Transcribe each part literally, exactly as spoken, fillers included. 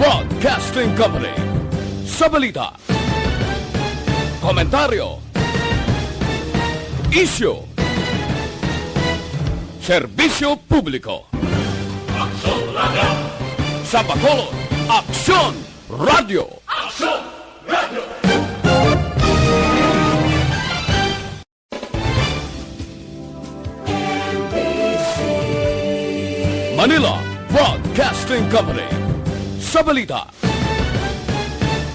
Broadcasting Company. Sa balita, komentaryo, isyu, serbisyo publiko. Aksyon Radio! Sa Bacolod, Aksyon Radio! Aksyon Radio! Manila Broadcasting Company. Sa balita,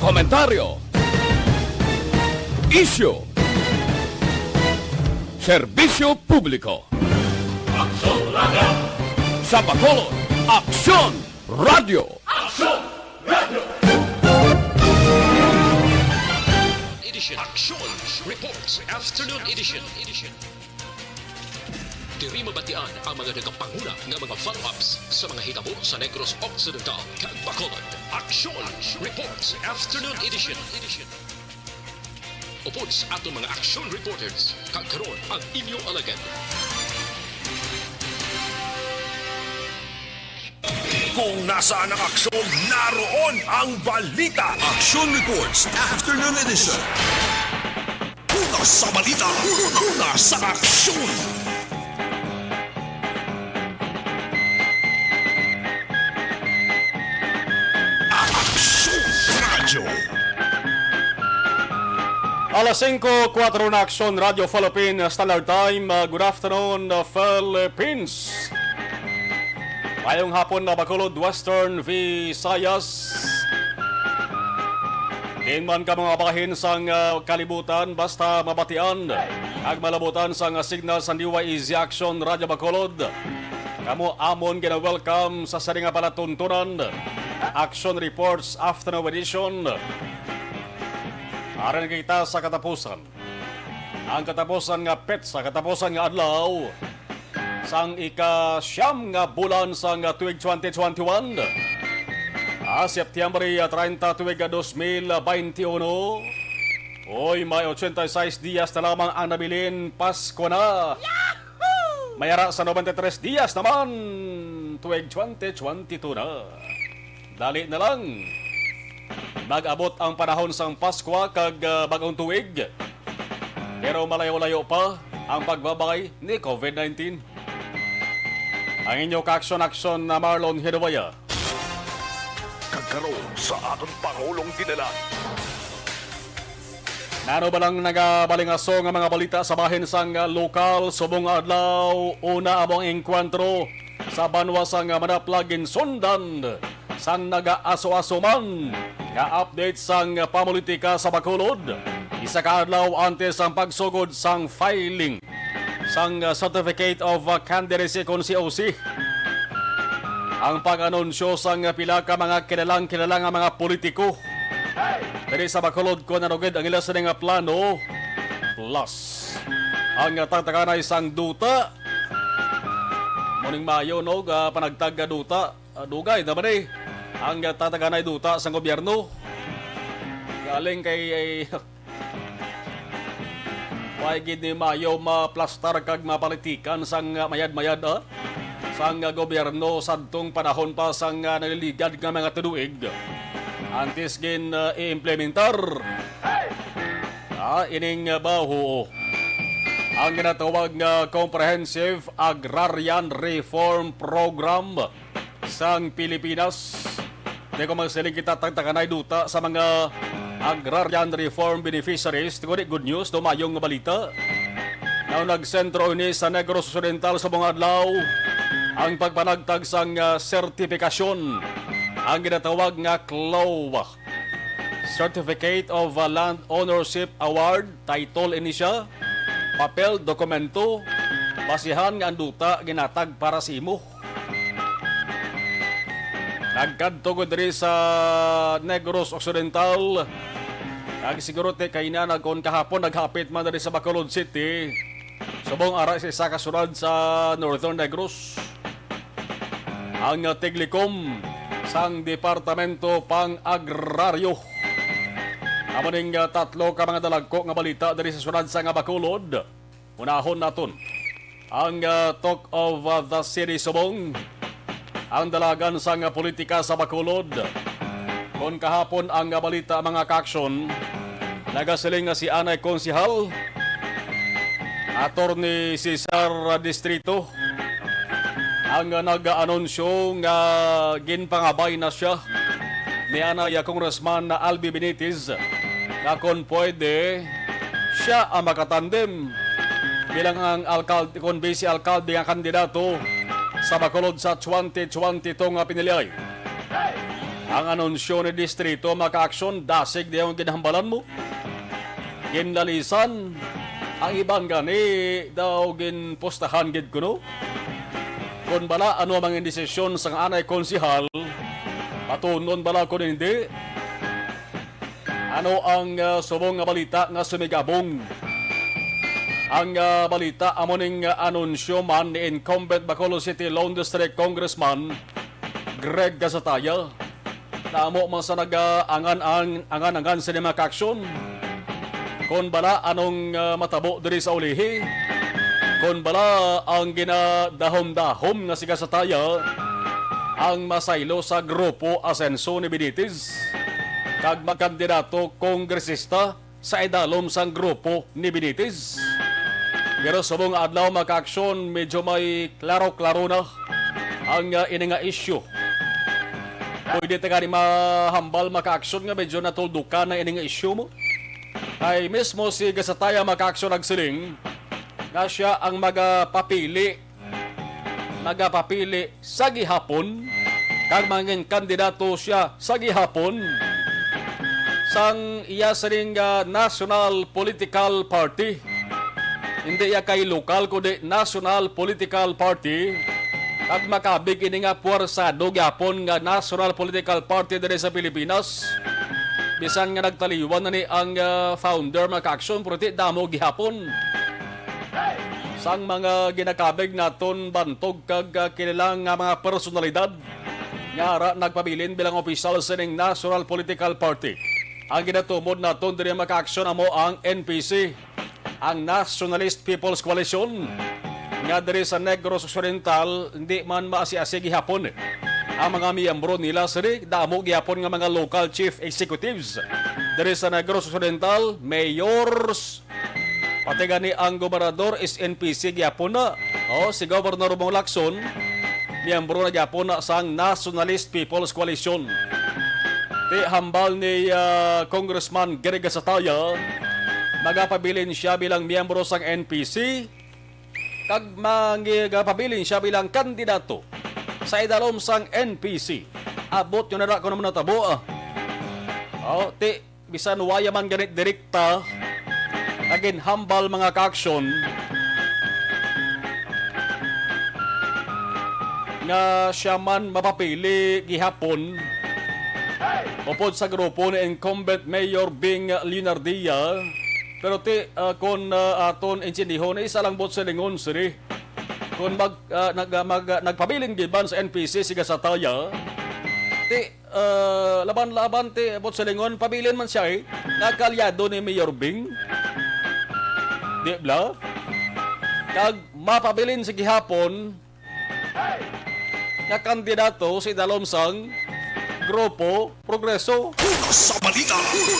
komentaryo, isyu, serbisyo publiko. Aksyon Radio! Sa Bacolod, Aksyon Radio! Aksyon Radio! Edition. Aksyon Reports Afternoon Edition. Diri mabatian ang mga nagapanguna nga mga follow-ups sa mga hitabo sa Negros Occidental kag Bacolod. Aksyon Reports Afternoon Edition. Upod sa aton mga aksyon reporters, kag karon ang inyo alagad. Kung nasaan ang aksyon, naroon ang balita. Action Reports Afternoon Edition. Una sa balita, una sa aksyon. Aksyon Radio. Alas singko kuwatro na, Aksyon Radio Philippines Standard Time. Uh, good afternoon, uh, Philippines. Mayong hapon na Bacolod, Western Visayas. Diin man ka mga bahin sang, uh, kalibutan, basta mabatian ag malabutan sang, uh, signal sang D Y E Z Aksyon Radio Bacolod. Kamo amon gina-welcome sa sini nga palatuntunan, Action Reports Afternoon Edition. Ari na kita sa katapusan. Ang katapusan nga petsa, katapusan nga adlaw sang ika-siyam nga bulan sang tuig twenty twenty-one. Ah, September, ah, treinta, tuig, ah, dos mil beintiuno. Oy, may ochenta y seis dias na lamang ang nabilin, Pasko na. May ara sa noventa y tres dias naman, tuig twenty twenty-two na. Dali na lang. Mag-abot ang panahon sang Paskwa kag, ah, Bag-ong Tuig. Pero malayo-layo pa ang pagbabay ni COVID nineteen. Ang inyo ka-aksyon-aksyon na Marlon Hiduaya. Kag karon sa aton Pangulong Dinalan. Nano ba lang nagabalingaso nga mga balita sa bahin sang lokal subong adlaw? Una, amo ang engkwentro sa banwa sang Manaplag ginsundan sang nagaaso-aso man nga update sang pamulitika sa Bacolod, isa ka adlaw antes sang pagsugod sang filing sang, uh, Certificate of, uh, Candidacy kon C O C. Ang pag-anunsyo sang pila ka mga kilalang-kilala nga mga politiko diri sa Bacolod kon ano gid ang ila sini nga plano. Plus, ang, uh, tagtaganay sang duta. Muning maayo, no, ga panagtag nga duta. Ah, dugay naman eh. Ang, ah, tataganay duta sang gobyerno. Galing kay, ay, wala gid ni maayo maplastar kag mapalitikan sang, ah, mayad-mayad, ah, sang, ah, gobyerno sadtong panahon pa sang, ah, naliligad nga mga tuig. Antes gin, ah, i-implementar, ah, ining, ah, baho ang ginatawag nga Comprehensive Agrarian Reform Program sang Pilipinas. Di ko magsiling kita tagtaganay duta sa mga agrarian reform beneficiaries. Tungod ni good news, no, maayong balita. Now, nagsentro ini sa Negros Occidental sa mga adlaw ang pagpanagtag sang, ah, sertifikasyon, ang ginatawag nga CLOA. Certificate of, uh, Land Ownership Award, title ini siya, papel, dokumento, basihan nga ang duta ginatag para sa imo. Nagkadto ko diri sa Negros Occidental. Kag siguro ti kay na nag-, kon kahapon naghapit man diri sa Bacolod City. Subong ara sa isa ka syudad sa Northern Negros. Ang tiglikom sang Departamento Pang-Agraryo. Amo ning, ah, tatlo ka mga dalagko nga balita diri sa syudad sang Bacolod. Unahon naton ang, ah, Talk of, ah, the City subong ang dalagan sang politika sa Bacolod. Kon kahapon ang balita, mga kaaksyon, nagasiling nga si anay konsehal, Attorney Cesar Distrito, ang nag-anunsyo nga ginpangabay na siya ni anay Congressman Albi Benitez nga kon pwede siya ang makatandem bilang ang alkalde, kon vice alkalde nga kandidato sa Bacolod sa twenty twenty-two nga piniliay. Ang anunsyo ni Distrito, mga kaaksyon, dasig di ang ginhambalan mo. Ginlalisan, ang iban gani daw ginpustahan gid kuno. Kon bala, ano ang mga desisyon sang anay konsehal? Patunon bala kon hindi? Ano ang, ah, subong nga balita nga sumigabong? Ang, ah, balita amo ning, ah, anunsyo man ni incumbent Bacolod City Lone District Congressman Greg Gasataya. Damo man sa nag-angan-ang, angan-angan sini, mga kaaksyon. Kon bala, anong, ah, matabo diri sa ulihi? Kon bala, ang ginadahom-dahom nga si Gasataya ang masaylo sa grupo Asenso ni Benitez kag magkandidato kongresista sa idalom sang grupo ni Benitez. Pero subong nga adlaw, mga kaaksyon, medyo may klaro-klaro na ang, ah, ini nga isyu. Pwede ta gani mahambal, mga kaaksyon, nga medyo natuldukan na ini nga isyu mo. Kay mismo si Gasataya, mga kaaksyon, nagsiling nga siya ang magapapili, magapapili sa gihapon, kag mangin kandidato siya sa gihapon sang iya sining, ah, national political party. Hindi iya kay lokal, kundi national political party. Kag makabig ini nga puwersado gyapon nga national political party diri sa Pilipinas. Bisan nga nagtaliwan na ni ang, ah, founder, mga kaaksyon, pero ti damo gihapon sang mga ginakabig naton bantog kag, ah, kilala nga mga personalidad nga ara nagpabilin bilang opisyal sining National Political Party. Ang ginatumod naton diri, mga kaaksyon, amo ang N P C, ang Nationalist People's Coalition, nga diri sa Negros Occidental, hindi man maasi-asi gihapon ang mga miyembro nila. Sini, damo gihapon nga mga local chief executives diri sa Negros Occidental, mayors, pati gani ang gobernador is N P C gihapon na. O, si Governor Bong Lacson, miyembro na gihapon na sang Nationalist People's Coalition. Ti hambal ni, ah, Congressman Greg Gasataya, magapabilin siya bilang miyembro sang N P C, kag magapabilin siya bilang kandidato sa idalom sang N P C. Abot yun na ra kung ano natabo, ah. O, ti, bisan waya man gani direkta nga ginhambal, mga kaaksyon, nga siya man mapapili gihapon upod sa grupo ni incumbent Mayor Bing Leonardia. Pero ti, ah, kon, ah, aton intindihon, isa lang buot silingon sini. Kon mag, ah, nag, ah, mag, ah, nagpabilin gid man sa N P C si Gasataya, ti, ah, laban-laban ti buot silingon, pabilin man siya, eh, nga kaalyado ni Mayor Bing. Di bala? Kag mapabilin sa gihapon nga kandidato sa idalom sang Grupo Progreso. Una sa balita,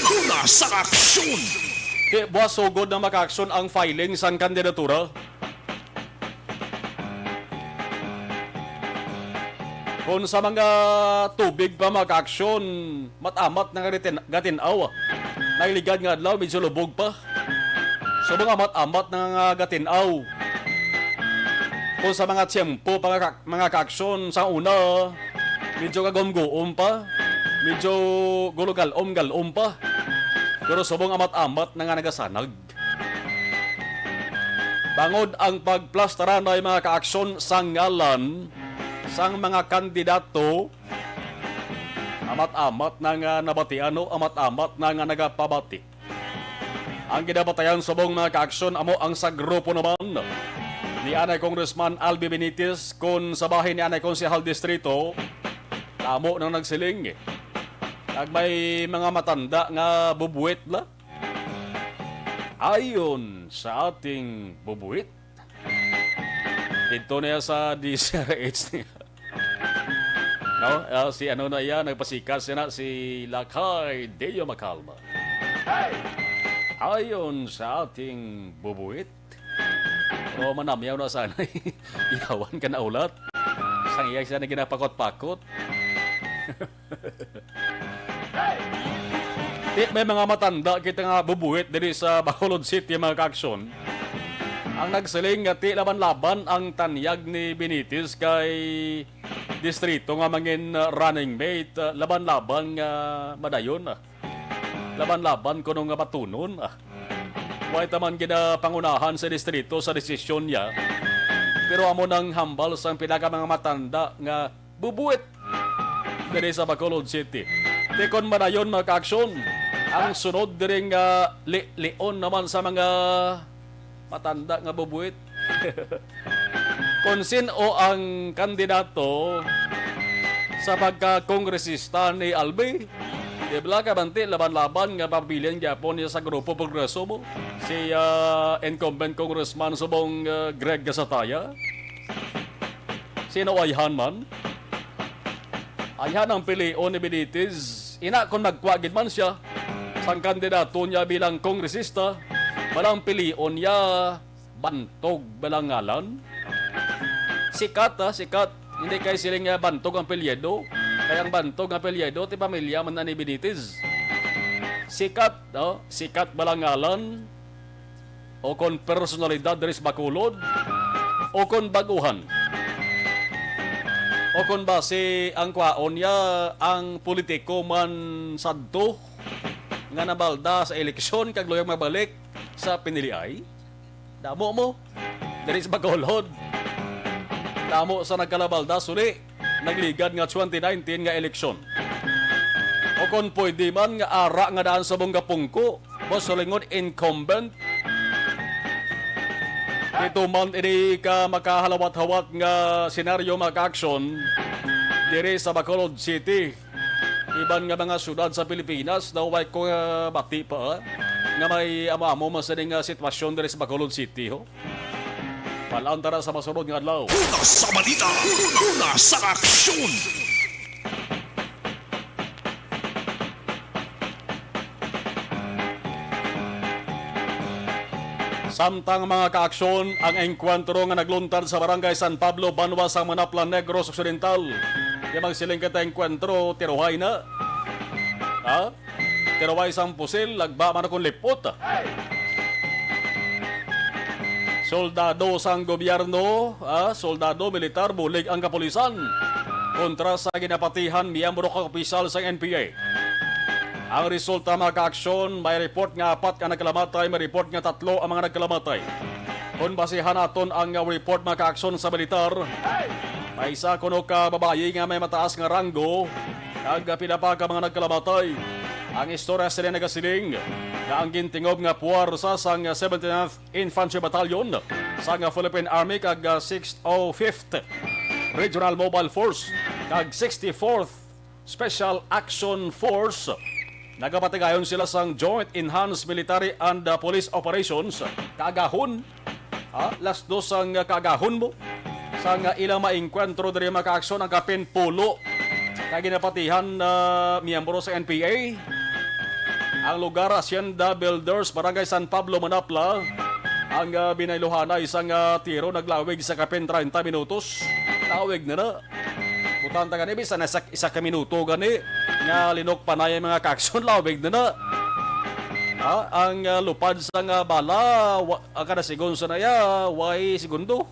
una sa aksyon. Kay buwas sugod na makaaksyon ang filing sang kandidatura. Kung sa mga tubig pa, mga kaaksyon, mat-amat na nga gatin-, gatin-aw. Nagligad nga adlaw, medyo lubog pa. So, mga mat-amat na nga gatin-aw. Kung sa mga tiyempo pa, mga ka-, mga kaaksyon, sa una, medyo kagumguom pa, medyo gulugalom-galom pa. Pero subong amat-amat na nga nagasanag. Bangod ang pagplastaran ay mga kaaksyon sa ngalan sang mga kandidato, amat-amat na nga nabatian o amat-amat na nga nagapabati. Ang ginabatayan subong mga kaaksyon amo ang sa grupo naman ni anay Congressman Albi Benitez, kun sa bahin ni anay Konsehal Distrito, amo nang nagsiling. Kag may mga matanda nga bubuwit la. Ayon sa ating bubuwit, dito niya sa D Z R H niya. No? Ah, si ano na iya, nagpasikat siya na, si Lakay Deo Macalma. Ayon sa ating bubuit, o manamyaw na sana, iyawan ka na ulat. Sang iya siya na ginapakot-pakot. Ti, may mga matanda kita nga bubuhit diri sa Bacolod City, mga kaaksyon. Ang nagsiling nga ti laban-laban ang tanyag ni Benitez kay distrito nga mangin, uh, running mate, uh, laban-laban nga madayon, ah. Laban-laban kuno nga batunon, ah. Way ta man ginapangunahan sa distrito sa desisyon niya. Pero amo nang hambal sang pila ka mga matanda nga bubuit diri sa Bacolod City. Ti kon madayon, mga kaaksyon, ang sunod diri nga li-, lion naman sa mga matanda nga bubuit. Kon sin-o ang kandidato sa pagka-kongresista ni Albi, di bala ka banti laban-laban nga pabilin gyapon niya sa Grupo Progreso mo? Si, ah, incumbent Congressman subong, ah, Greg Gasataya? Sino ayhan man? Ayhan ang pilion ni Benitez. Ina, kung magkwa gid man siya sang kandidato niya bilang kongresista, balang pilion niya Bantog bala ngalan? Sikat, ha, Sikat. Hindi kay siling nga Bantog ang apelyido. Kay ang Bantog nga apelyido, ti pamilya man na ni Benitez. Sikat, no? Sikat bala ngalan? O kon personalidad diri sa Bacolod? O kon baguhan? O kon basi ang kwaon niya, ang politiko man sadto nga nabalda sa eleksyon kag luyag mabalik sa piniliay? Damo mo diri sa Bacolod. Damo sa nagkalabalda suli nagligad nga twenty nineteen nga eleksyon. O kon pwede man nga ara nga daan sa Bongga Pungko, boss, sa lingon incumbent. Ito man ini ka makahalawat-hawat nga senaryo, mga kaaksyon, diri sa Bacolod City. Iban nga mga syudad sa Pilipinas, daw way ko, ah, bati pa, ah, nga may amo-amo man sini nga sitwasyon diri sa Bacolod City, ho. Palaan ta na sa masunod nga adlaw. Una sa balita, una sa aksyon. Samtang, mga kaaksyon, ang engkwentro nga nagluntad sa Barangay San Pablo, banwa sang Manapla, Negros Occidental. Di magsiling kita engkwentro, tiruhay na. Ha? Tiruhay sang pusil, lagba man akong lipot. Soldado sang gobyerno, ah, soldado, militar, bulig ang kapulisan kontra sa ginapatihan miyembro kag opisyal sang N P A. Ang resulta, mga kaaksyon, may report nga apat ka nagkalamatay, may report nga tatlo ang mga nagkalamatay. Kon basihan naton ang, uh, report, mga kaaksyon, sa militar, may isa kuno ka babayi nga may mataas nga ranggo, kag pila pa ka mga nagkalamatay. Ang istorya sila nagasiling nga ang gintingob nga puwersa sang seventy-ninth Infantry Battalion sang Philippine Army kag, uh, six oh fifth Regional Mobile Force kag sixty-fourth Special Action Force. Nagapatigayon sila sang Joint Enhanced Military and, uh, Police Operations kaagahon, ha, las dos sang kaagahon mo, sang, uh, ilang maengkwentro diri, mga kaaksyon, ang kapin pulo ka ginapatihan, uh, miyembro sa N P A. Ang lugar, Hacienda Builders, Barangay San Pablo, Manapla. Ang, uh, binayluhanay sang, uh, tiro naglawig sa kapin treinta minutos. Lawig na na. Butang ta gani, bisan na sa isa ka minuto gani nga linok pa na yung mga kaaksyon, lawig na na. Ha? Ang, ah, lupad sa nga bala, wa, ah, kada segundo na ya, way segundo.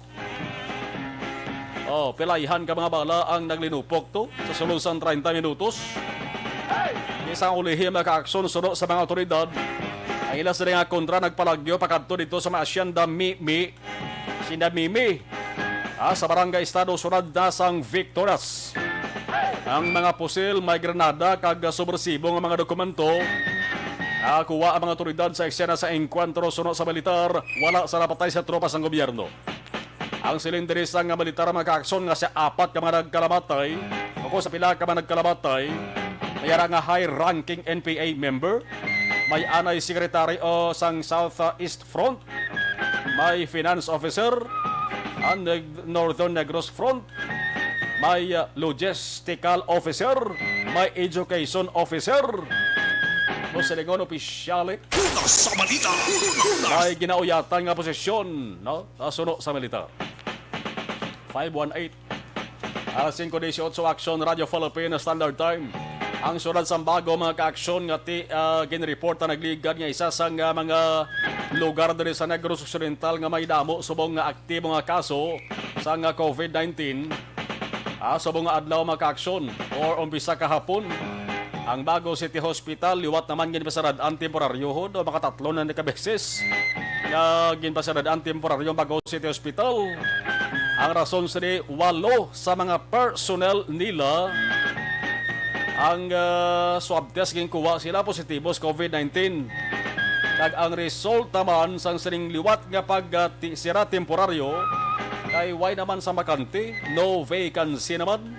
Oh, pilayhan ka mga bala ang naglinupok to sa sulod sang treinta minutos. Isang ulihi, mga kaaksyon, suno sa mga awtoridad, ang ila sila nga kontra nagpalagyo pakadto dito sa mga asyenda Mi, Mi, Sinda Mimi, ah, sa Barangay Estado, Syudad na sang Victorias. Ang mga pusil, may granada, kag subwersibo nga mga dokumento. Nakuha ang mga otoridad sa eksena sa engkwentro suno sa militar. Wala sa napatay sa tropa sang gobyerno. Ang siling diri sang militar, mga kaaksyon, nga sa apat ka mga nagkalamatay, o kung sa pila ka mga nagkalamatay, may ara nga high-ranking N P A member, may anay secretary o sang South, uh, East Front, may finance officer, ang Neg-, Northern Negros Front, may, ah, logistical officer, may education officer, mo silingon opisyale, Una sa balita. Una. May ginauyatan nga posisyon, no? Sa suno sa militar. Five one eight. Alas singko dieciocho, Aksyon, Radyo Philippine Standard Time. Ang siyudad sang Bago, mga kaaksyon, nga ti, ah, ginreporta nagligad nga isa sang, ah, mga lugar diri sa Negros Occidental nga may damo subong nga aktibo nga kaso sang, ah, COVID nineteen, ah, subong nga adlaw, mga kaaksyon, or umpisa kahapon. Ang Bago City Hospital liwat naman ginpasarad-an temporaryo, ho, do makatatlo na ni ka beses nga ginpasarad-an temporaryo ang Bago City Hospital. Ang rason sini, walo sa mga personnel nila ang, ah, swab test ginkuha sila positibo sa COVID nineteen. Kag ang resulta man sang sining liwat nga pag, ah, ti-, sira temporaryo kay way naman sa bakante, no vacancy naman.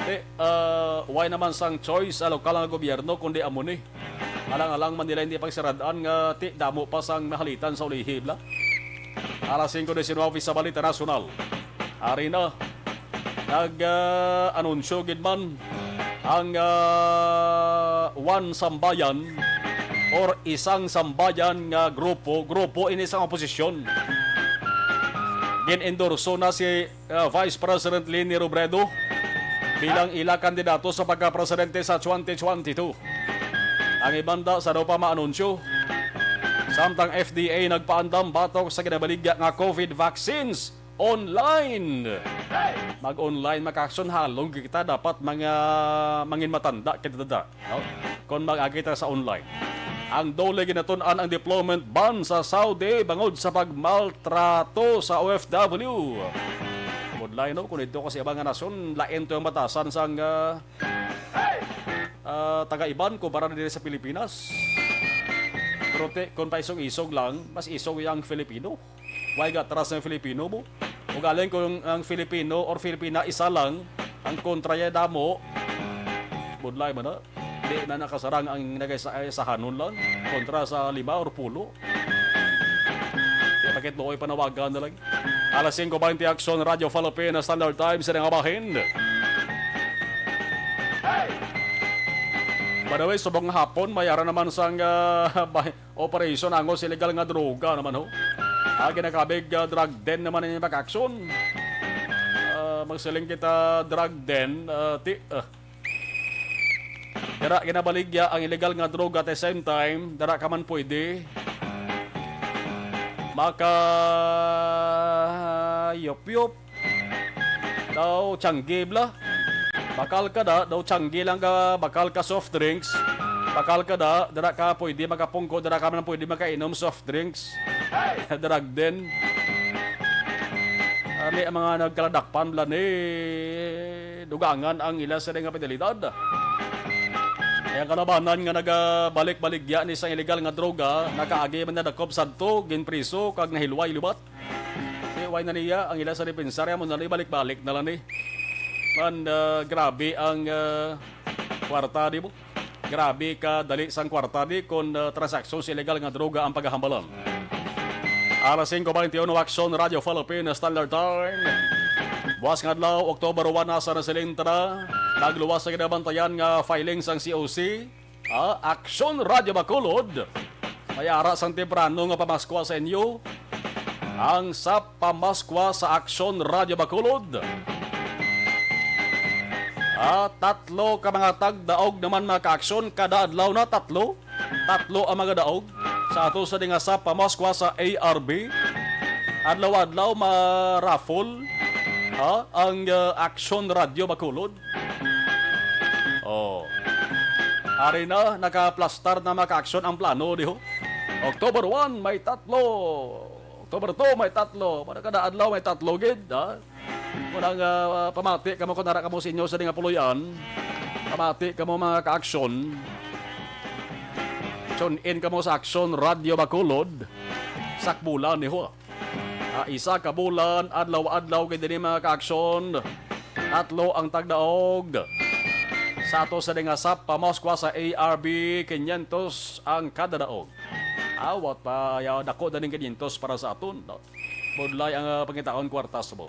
Ti, ah, way naman sang choice sa lokal nga gobyerno kundi amo ni. Alang-alang man nila hindi pagsarad-an nga ti damo pa sang nahalitan sa ulihi, bla. Alas singko diecinuebe sa Balita Nasyonal. Ari na, nag, ah, anunsyo gid man ang, ah, One Sambayan or Isang Sambayan nga grupo, grupo ini sang oposisyon. Gin-endorso na si ah, Vice President Leni Robredo bilang ila kandidato sa pagkapresidente sa twenty twenty-two. Ang ibanda sa daw pa maanunsyo, samtang F D A nagpaandam batok sa ginabaligya nga COVID vaccines online. Mag-online, mga kaaksyon, halong kita dapat mga mangin matanda kita da. No? Kon mag-agi ta sa online. Ang DOLE ginatun-an ang deployment ban sa Saudi bangod sa pagmaltrato sa O F W. Budlay, no, kung dito kasi ibang nga nasyon, lain to ang batasan sang, ah, ah, taga-iban kumpara na diri sa Pilipinas. Pero te, kung paisog-isog lang, mas isog ang Filipino. Why ga tras ng Filipino mo? Ugaling kung ang Filipino or Filipina isa lang, ang kontra niya damo, budlay man na. Di na nakasarang ang nagaisahanon lang kontra sa lima or pulo. Kaya bakit doon panawagan na lang? Alas singko baynte, Aksyon, Radyo Philippine Standard Time, sila nga bahin. By the way, subong hapon, may ara naman sang, ah, bay- operasyon angos illegal nga droga naman, ho. Ah, ginakabig, ah, drug den naman ang pag-aksyon. Ah, magsiling kita drug den, ah, ti, ah. Dira ginabaligya ang illegal nga droga at the same time, dira ka man pwede maka yop-yop. Daw tiyanggi bla. Bakal ka da, daw tiyanggi lang ka, bakal ka soft drinks. Bakal ka da, dira ka pwede makapungko, dira ka man pwede makainom soft drinks. Drug den. Ani ang mga nagkaladakpan bla ni dugangan ang ila sa nga penalidad. Kaya kalabanan nga nagabalik-baligya ni sa illegal nga droga, nakaagi man nadakop sadto, ginpriso, kag nahilway liwat. Di, way na niya ang ila sa depensa, kaya mo na ibalik-balik na lang ni. Man, ah, grabe ang, ah, kwarta, di mo? Grabe ka dali sang kwarta, di, kung, ah, transaksyon sa illegal nga droga ang paghahambalan. Alas singko baynte uno, Aksyon, Radyo Philippine Standard Time. Buwas nga adlaw, October one, asa na silintra. Nagluwas sa ginabantayan nga filing sang C O C. Ah, Aksyon Radyo Bacolod. May ara sang temprano nga pamaskwa sa inyo. Ang sa pamaskwa sa Aksyon Radyo Bacolod. Ah, tatlo ka mga tagdaog naman, mga kaaksyon, kada adlaw na tatlo. Tatlo ang mga daog sa ato sa dinga sa pamaskwa sa A R B. Adlaw-adlaw ma-raffle, ha, ang, ah, Aksyon Radyo Bacolod. Oh. Ari na, nakaplastar na, mga kaaksyon, ang plano, di ho? October one, may tatlo. October two, may tatlo. Para kada adlaw, may tatlo gid, ha? Muna nga, ah, pamati kamo kung nara kamo sa inyo sa dinga puloy-an. Pamati kamo, mga kaaksyon. Tune in kamo sa Aksyon Radyo Bacolod. Sakbulan, di ho? Ah, isa ka bulan, adlaw-adlaw gid ini, mga kaaksyon. Tatlo ang tagdaog. Sa ato sa dinga sa pamaskwa sa A R B, quinientos ang kada daog. Awat pa, ya, dako na ning quinientos para sa aton, no? Budlay ang, ah, pangitaon kwartas mo.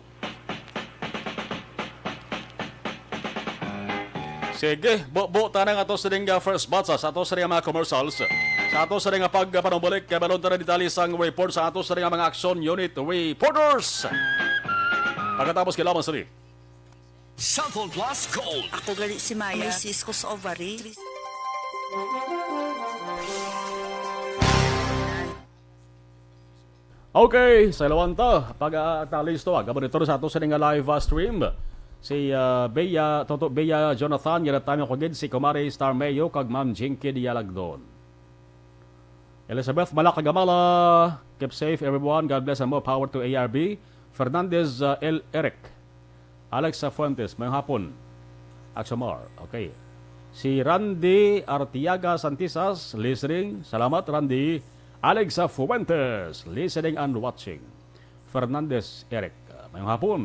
Sige, bubo ta na nga ato sining, ah, first batch, ah, sa ato sining mga commercials. Sa ato sining nga pagpanumbalik, kay balon ta na detalye sang report sa ato sining mga action unit reporters. Pagkatapos, kailangan sini. Santhon Plus Gold. Ako gali si Maya. May cyst ko sa ovary. Okay, sa ilawanta, pag, ah, ta listo, ah, monitor sa ato sining nga live, ah, stream. Si, ah, Bea, Toto Bea Jonathan, yara tayo ko gid si Kumari Star Mayo, kag Ma'am Jinky Dialagdon. Elizabeth Malakagamala, keep safe everyone. God bless and more power to A R B. Fernandez, uh, L. Eric. Alex Fuentes, mayong hapon. Axomar, okay. Si Randy Artiaga Santisas, listening. Salamat, Randy. Alex Fuentes, listening and watching. Fernandez Eric, uh, mayong hapon.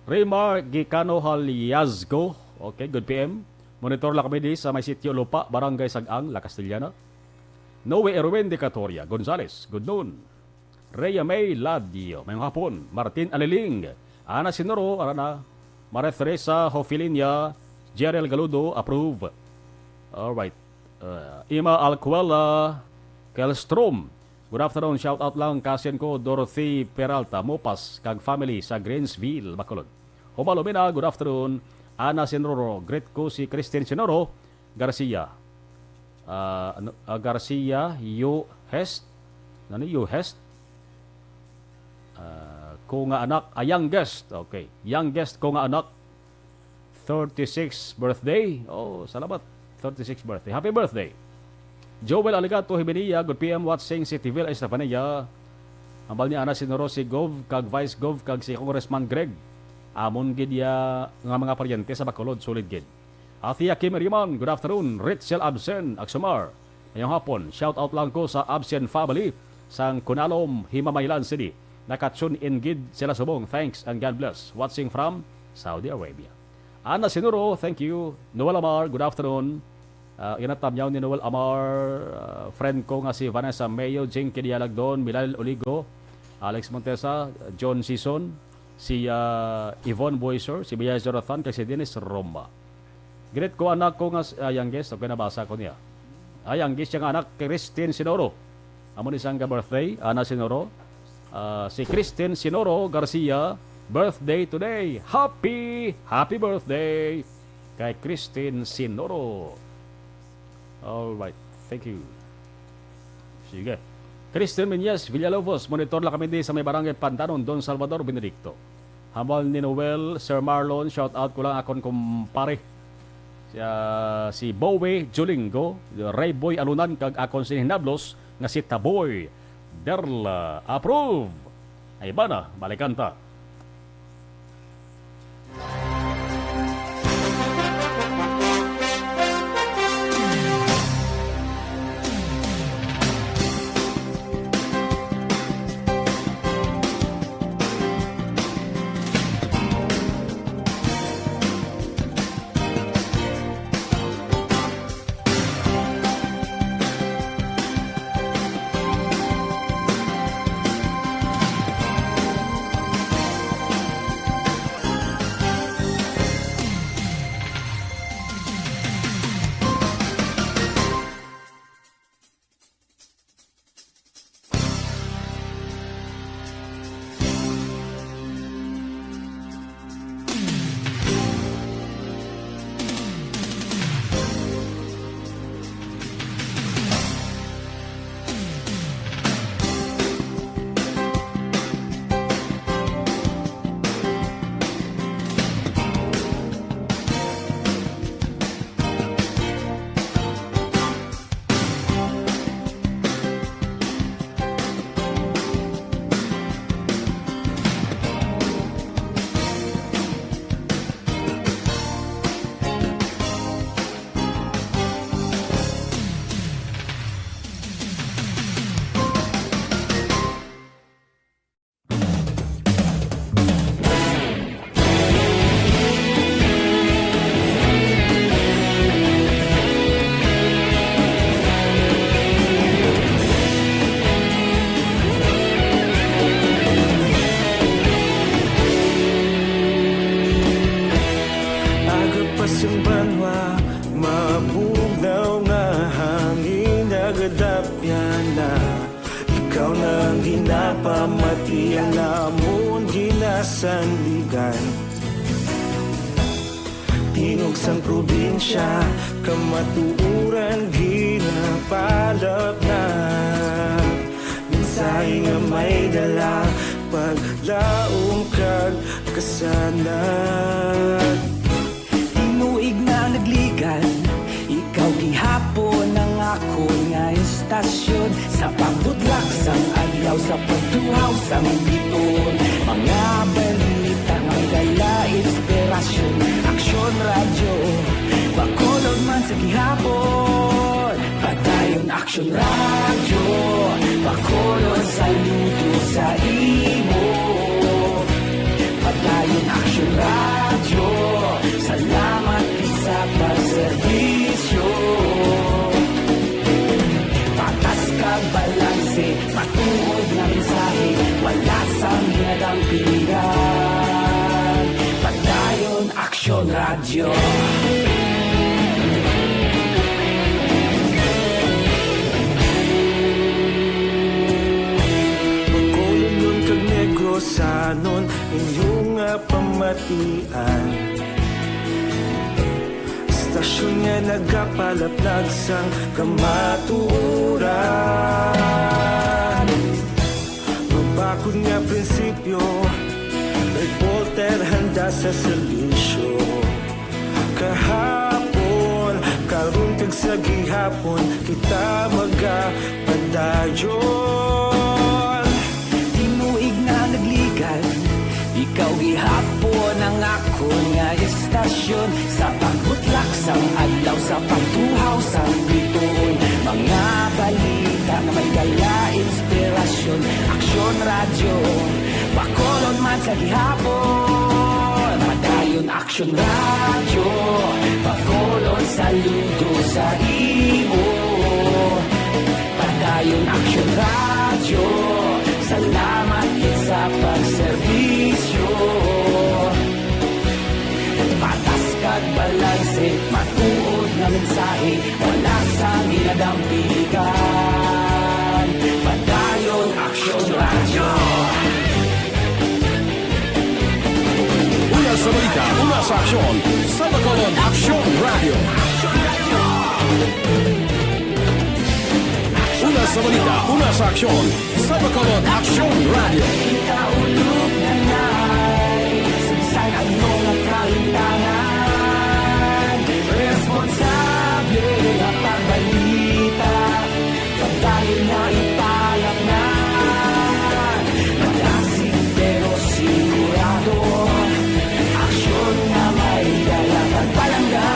Rima Gicano Haliazgo, okay, good P M. Monitor lang kami di sa may sitio Lupa, Barangay Sag-ang, La Castellana. Noe Erwin de Catoria Gonzales, good noon. Rhea May Ladio, mayong hapon. Martin Aliling, Ana Sinoro, ara na. Maria Teresa Hofilinia, Jeriel Galudo, approve. Alright. Uh, Ima Alcuela Kelstrom, good afternoon. Shout out lang kasin ko, Dorothy Peralta Mopas, kag family sa Greensville, Bacolod. Humalo mi na, good afternoon. Ana Sinoro, greet ko si Christine Sinoro Garcia. Ah, ano, ah, Garcia, you hest? Ano, you hest? Ah, ko nga anak, a youngest. Okay. Youngest ko nga anak. Thirty-six birthday. Oh, salamat. Thirty-six birthday. Happy birthday. Joel Aligato Hibinia, good P M, watching Cityville, Estefania. Hambal ni Ana Sinoro si Gov, kag Vice Gov, kag si Congressman Greg. Amon gid ya nga mga paryente sa Bacolod, solid gid. Ate Kim Riman, good afternoon. Richel Absen, Agsumar, mayong hapon. Shout out lang ko sa Absen family sang Kunalom, Himamaylan City. Naka-tune in gid sila subong. Thanks and God bless. Watching from Saudi Arabia. Ana Sinuro, thank you. Noel Amar, good afternoon. Ah, ginatamyaw ni Noel Amar, ah, friend ko nga si Vanessa Mayo, Jinky Dialagdon, Milal Oligo, Alex Montesa, John Sison, si, ah, Yvonne Boyser, si Bea Jonathan, kag si Dennis Roma. Greet ko anak ko nga s-, ah, youngest, okay, nabasa ko niya. Ah, youngest siya nga anak, Christine Sinoro. Amo ni sang birthday, Ana Sinoro. Ah, si Christine Sinoro Garcia, birthday today. Happy, happy birthday kay Christine Sinoro. All right, thank you. Sige. Christine Menyes Villalobos, monitor lang kami di sa may barangay Pantanon, Don Salvador Benedicto. Hambal ni Noel, Sir Marlon, shout out ko lang akon kumpare. Siya, si Bowie Julingo, Ray Boy Alunan, kag akon sini hinablos nga si Taboy Derla. Approve! Ay ba na, balikan ta. Napamatian namon ginasandigan. Tingog sang probinsya, kamatuoran ginapalapnag. Mensahe nga may dala, paglaom kag kasanag. Tinuig na nagligan, ikaw gihapon ang akon nga estasyon. Sa pagbutlak sang adlaw, sa pagtuhaw sang biton, mga balita nga may dala inspirasyon. Aksyon Radyo, Bacolod man sa gihapon. Padayon Aksyon Radyo, Bacolod, saludo sa imo. Padayon Aksyon Radyo, salamat gid sa pagserbisyo. Patas kag balanse, matuod nga mensahe, wala sang ginadampigan. Padayon Aksyon Radyo. Bacolodnon kag Negrosanon, inyo nga pamatian. Estasyon nga nagapalaplag sang kamatuoran. Mabakod nga prinsipyo, reporter handa sa serbisyo. Kahapon, karon kag sa gihapon, kita magapadayon. Tinuig na nagligan, ikaw gihapon ang akon nga estasyon. Sa pagbutlak sang adlaw, sa pagtuhaw sang bituon, mga balita nga may dala inspirasyon. Aksyon Radyo, Bacolod man sa gihapon. Padayon Aksyon Radyo, Bacolod, saludo sa imo. Padayon Aksyon Radyo, salamat gid sa pagserbisyo. Patas kag balanse, matuod nga mensahe, wala sang ginadampigan. Padayon Aksyon Radyo. Una sa balita, una sa aksyon, sa Bacolod Aksyon Radyo. Una sa balita, una sa aksyon, sa Bacolod Aksyon Radyo. Kita ulog na nai, sa ano nga kahintangan, responsable nga pagbalita. Padayon na ipalapngan, malasig pero sigurado. Aksyon nga may dala kag palangga.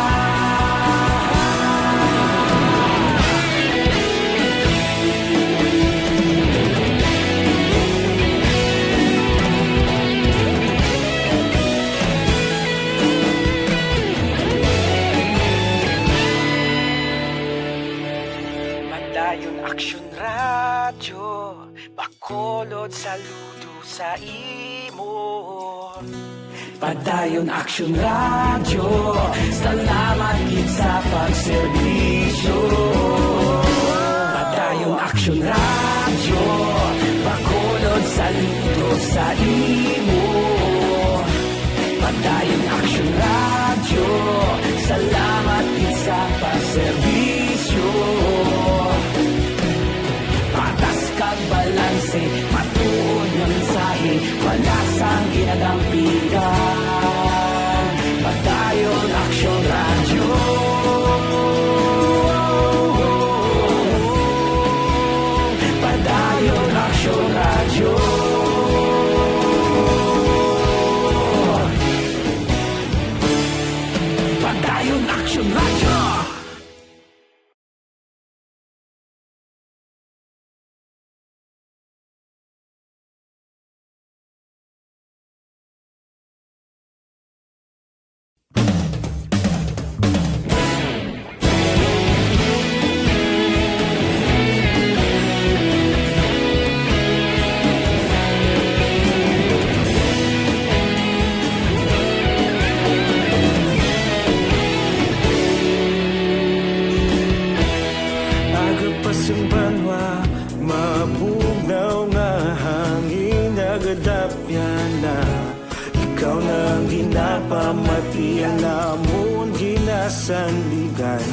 Padayon Aksyon Radyo, Bacolod, saludo sa imo. Padayon Aksyon Radyo, salamat gid sa pagserbisyo. Padayon Aksyon Radyo, Bacolod, saludo sa imo. Padayon Aksyon Radyo, salamat gid sa pagserbisyo. Patas kag balanse, matuod nga mensahe, wala sang ginadampigan. Padayon Aksyon Radyo. Matian namon ginasandigan.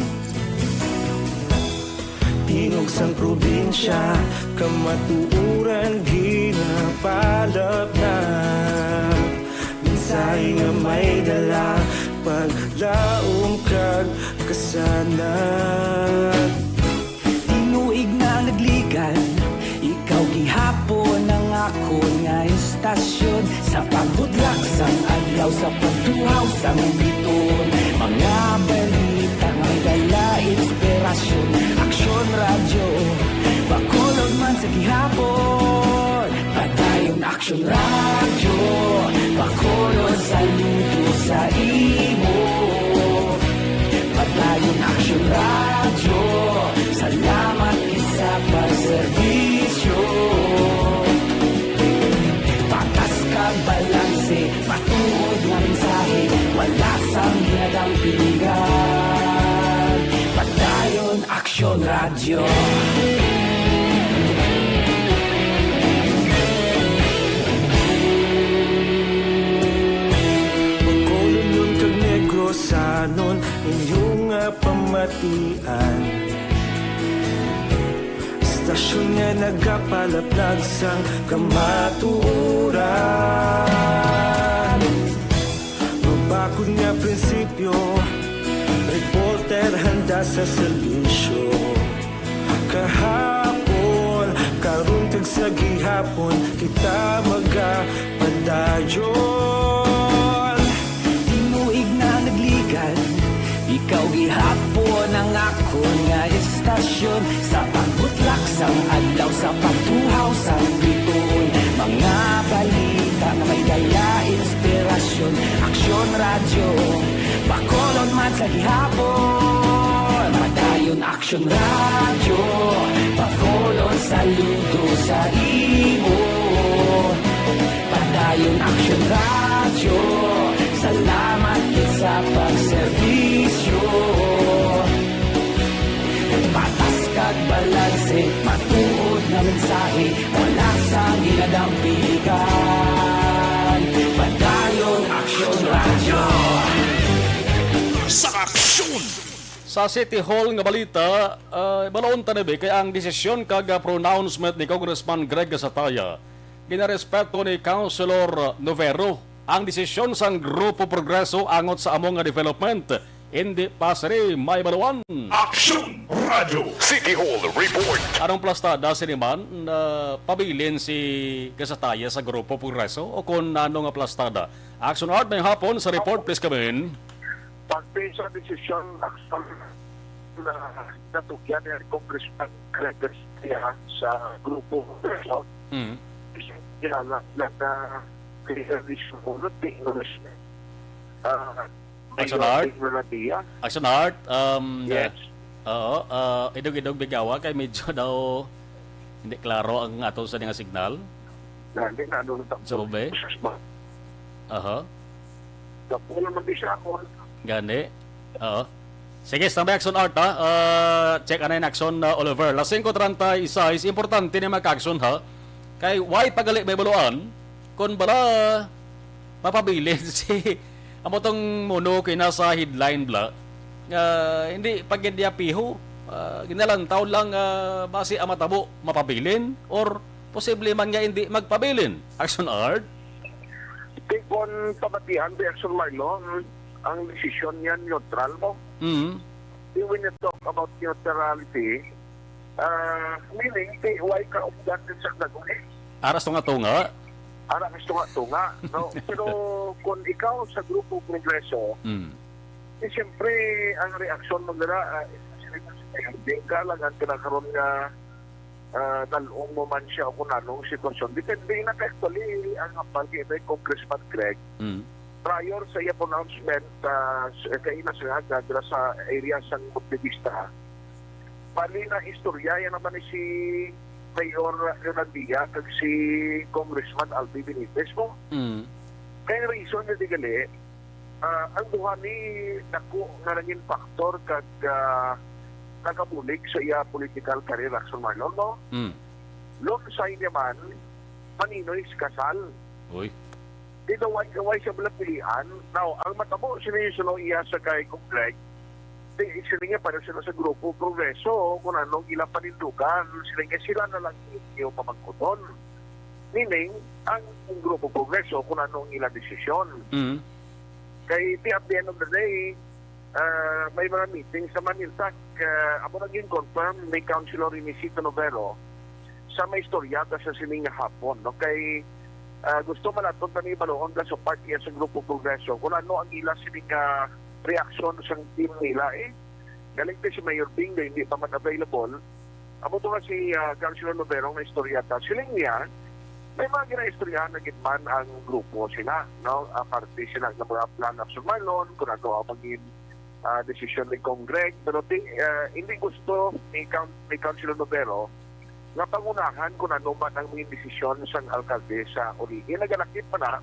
Tingog sang probinsya, kamatuoran ginapalapnap. Mensahe nga may dala, paglaom kag kasanag. Tinuig na nagligan, ikaw gihapon ang akon nga istasyon. Sa pagbudlak sang adlaw, sa pagtuhaw sang biton, mga balita may dala inspirasyon. Aksyon Radyo, Bacolod man sa gihapon. Padayon Aksyon Radyo, Bacolod, saludo sa imo. Padayon Aksyon Radyo, salamat gid sa pagserbisyo. Patas kag balanse, matuod nga mensahe, wala sang ginadampingan. Padayon Aksyon Radyo. Bacolodnon kag Negrosanon, inyo nga pamatian. Istasyon nga nagapalaplag sang kamatuoran. Mabakod nga prinsipyo, reporter handa sa serbisyo. Kahapon, karon kag sa gihapon, kita magapadayon. Tinuig na nagligan, ikaw gihapon ang akon nga istasyon. Sa pagbutlak sang adlaw, sa pagtuhaw sang biton, mga balita nga may dala inspirasyon. Aksyon Radyo, Bacolod man sa gihapon. Padayon Aksyon Radyo, Bacolod, saludo sa imo. Padayon Aksyon Radyo, salamat gid sa pagserbisyo. Patas kag balanse, matuod nga mensahe, wala sang ginadampigan. Padayon Aksyon Radyo. Sa aksyon! Sa City Hall nga balita, ah, balaon ta ni, be, kay ang desisyon kag, ah, pronouncement ni Congressman Greg Gasataya ginarespeto ni Councilor Novero. Ang desisyon sang Grupo Progreso angot sa amo nga development, indi pa sini maibaluan. Aksyon Radyo City Hall Report. Anong plastada sini man na pabilin si Gasataya sa Grupo Progreso, o kon ano nga plastada? Action Art, may hapon sa report, please come in. Pagpin sa desisyon, aksyon na natukyan ni Congressman Greg Garcia sa grupo, Mm. Kilala na na clear this community, no? Ah, Action Mayor Art? Tingnan na diya. Action Art, um, Yes. Oo, ah, idog-idog bigawa kay medyo daw hindi klaro ang ato sa nga signal. Gani na, ano, Sa ube? Aha. Dapo naman di siya ako. Gani. Oo. Sige, standby Action Art, ha. Ah, check anay na Action, ah, Oliver. Las singko treinta y seis, importante ni mag-action, ha. Kay why pagali may baluan? Kung bala, mapabilin si, amo tong muno kay nasa headline bla, nga hindi pa gid niya piho. Ah, ginalantaw lang, ah, basi ang matabo, mapabilin or posible man nga hindi magpabilin. Action Art? Kay kon pamatian, Reaction Marlon, ang desisyon niya neutral mo. Mm. When you talk about neutrality, ah, meaning, kay why ka objection sa nag-uli? Aras tunga-tunga. Ara mas tunga-tunga, no? Pero kung ikaw sa Grupo Progreso, Mm. eh, siyempre, ang reaksyon mo nila, ah, di ka lang ang kinakaroon nga, ah, nalong mo man siya o kung anong sitwasyon. Depende na kay actually ang hambal kay, kay Congressman Greg. Mm. Prior sa iya pronouncement, ah, s-, kay ina sa Haga, dira sa area sa Montevista, bali na istorya yan naman ni si Mayor Leonardia kag si Congressman Albi Benitez mo. Mm. Kay reason nga di gali, ah, ang duha ni dako nga nangin factor kag, ah, nagabulig sa iya political career, Action Marlon, no? Mm. Lonsay niya man, maninoy si Casal. Uy. Di daw, why, why siya bala pilian? Now, ang matabo sini, suno iya sa kay Kong Greg, di, sini nga para sila sa Grupo Progreso, kung ano ang ila panindugan, sila nga sila na lang inyo pamangkuton. Meaning, ang Grupo Progreso, kung ano ang ila desisyon. Mm. Kay, di, at the end of the day, ah, may mga meeting sa Manila. Ah, amo na gin-confirm ni Councilor Inesito Novero sa may istorya ta sa sining nga hapon, no? Kay, ah, gusto man naton tani balon ka sa party sa Grupo Progreso kung ano ang ila sining nga reaksyon sang team nila, eh. Galing pa si Mayor Bing na hindi pa man available. Amo to nga si, ah, Councilor Novero nga istorya ta. Siling niya, may mga ginaistoryahan na gid man ang grupo sila, no? Ah, parte sila ng mga plan action, Marlon, kung ano ang maging, ah, desisyon ni Congreg. Pero di, ah, hindi gusto ni Coun-, ni Councilor Novero nga pangunahan kung ano man ang mga desisyon sang alkalde sa ulihi. Nagalakip pa na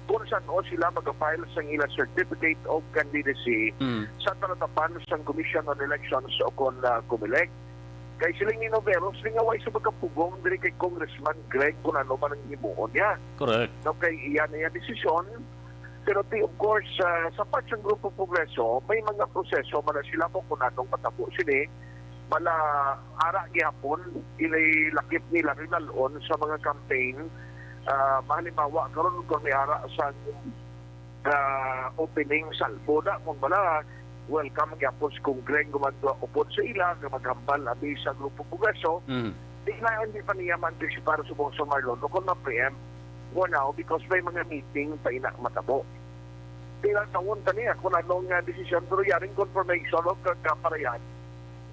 kung san-o sila mag-file sang ila certificate of candidacy Mm. sa talatapan sang Commission on Elections o kon, ah, Comelec. Kay siling ni Novero, siling nga way sa magkapugong diri kay Congressman Greg kung ano man ang himuon niya. Correct. No, kay iya na iya desisyon. Pero ti, of course, ah, sa part sang Grupo Progreso, may mga proseso man na sila mo kung anong matabo sini. Mala ara gihapon, ilay lakip nila rinalon sa mga campaign. Ah, mahalimbawa, karon kung may ara sa, ah, opening salvo na, kung bala, welcome gyapon si Kong Greg gumagawa upod sa ila nga maghambal abi sa Grupo Progreso. Mm. Di na, hindi pa niya man para subong sa Marlon o kung ma-preempt for now because may mga meeting pa ina matabo. Di lang tawon ta niya kung anong, ah, desisyon, pero yaring confirmation o ka-, kaparayan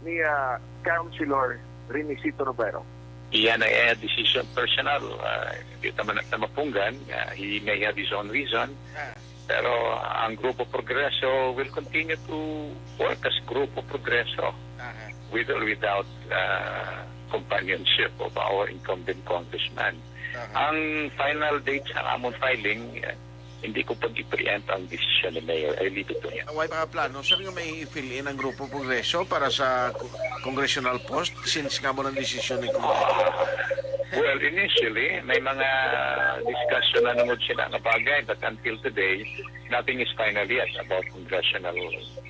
ni, ah, Councilor Renisito Romero. Iyan ay, eh, decision personal. Ah, di ta man na mapunggan. Ah, he may have his own reason. Ah. Pero ang Grupo Progreso will continue to work as Grupo Progreso Aha. with or without, ah, companionship of our incumbent congressman. Aha. Ang final date sa amon filing, ah, hindi ko pag-i-preempt ang desisyon ni Mayor. I leave it to him. Way pa plano, sir, nga may i-fill in ang Grupo Progreso para sa co-, congressional post since nga mo ng desisyon ni Congress? Well, initially, may mga discussion na nungod sila nga bagay, but until today, nothing is final yet about congressional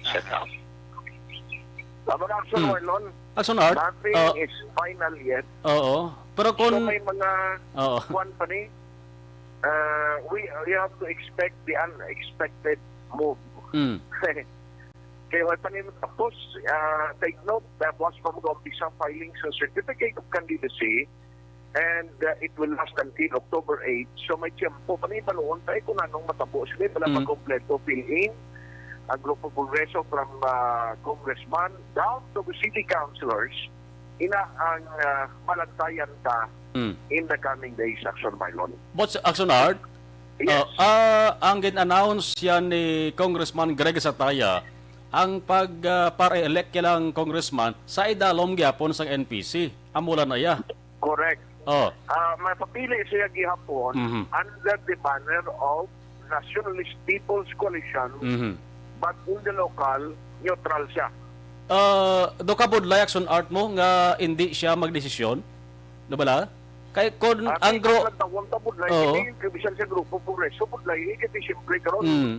setup. Tama na, Action Hmm. Marlon. Action Art? Nothing Oh. is final yet. Oo. Pero So, kung may mga Oo. kwan pa ni. Uh, we, we have to expect the unexpected move. Mm. Kaya wala pa nila tapos, uh, take note, tapos pa mag-umpisa ang filing sa certificate of candidacy, and, uh, it will last until October eight. So may tiyempo pa ni panuon tayo kung anong matabo. Sige, wala Mm. pa kompleto fill-in ang Grupo Progreso from, uh, congressman down to the city councilors. Ina ang, uh, malantayan ta Mm. in the coming days, Action Marlon. But sa Action Art, Yes. uh, uh, ang gin-announce yan ni Congressman Greg Sataya, ang pag, uh, para elect kilang congressman sa idalom gyapon sang N P C. Amo lang na iya. Correct. Oh. Ah, mapapili siya gihapon Mhm. under the banner of Nationalist People's Coalition, Mhm. but in the local, neutral siya. Ah, do ka budlay, Action Art, mo nga hindi siya magdesisyon? Do bala? Kay kon Ah, ang kay gro- ang tawon ta budlay, Oo. hindi yung bisan sa Grupo Progreso, budlay, eh, kasi siyempre karon, Mm.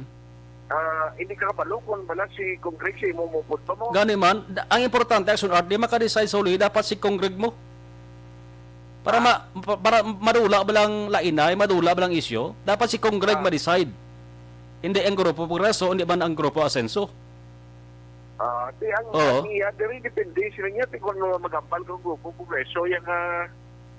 ah, hindi ka kabalo kung bala si Congress sa imo mupod pa mo. Gani man, da-, ang importante, Action Art, di makadecide sa uli, dapat si Congreg mo. Para Ah. ma-, pa-, para madula ba lang lainay, madula ba lang isyu, dapat si Congreg Ah. ma-decide. Hindi ang Grupo Progreso, hindi man ang Grupo Asenso. Ah, di ang, Oo. ang iya, diri depende sila niya, di kung ano maghambal kang Grupo Progreso, yung, ah,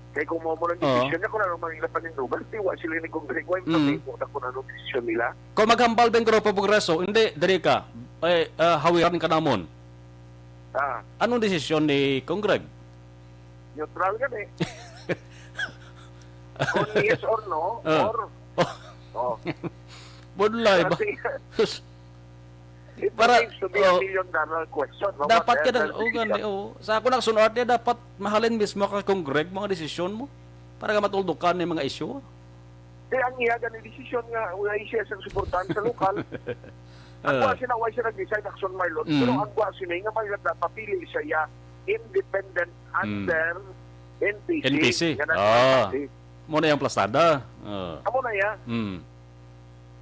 kay kung mo mo ng Oo. desisyon niya, kung ano man nila panindugan, di wa sila ni Congreg, wa yung Mm. pati mo na kung ano desisyon nila. Kung maghambal ba yung Grupo Progreso, hindi, diri ka, eh, ah, hawiran ka namon. Ah. Anong desisyon ni Congreg? Neutral gani. Kung yes or no, Ah. or Oh. Oh. Budlay ba? Kasi Sus. it Para, seems to be a oh. million dollar question, no? Dapat What ka else na, is oh, the gani, issue? Oh. Sa ako lang, sunod niya, dapat mahalin mismo ka kung Greg mga desisyon mo para ka matuldukan ng mga isyu. Di ang iya gani desisyon nga wala siya sa suportahan sa lokal. Ang Ah. kuha siya na, wala siya nag-decide, Action Marlon. Mm. Pero ang kuha siya nga may nagpapili siya, independent Mm. under N P C. N P C. Nga nag- Ah. Mo na yung plastada. Ah. Amo na ya. Mm.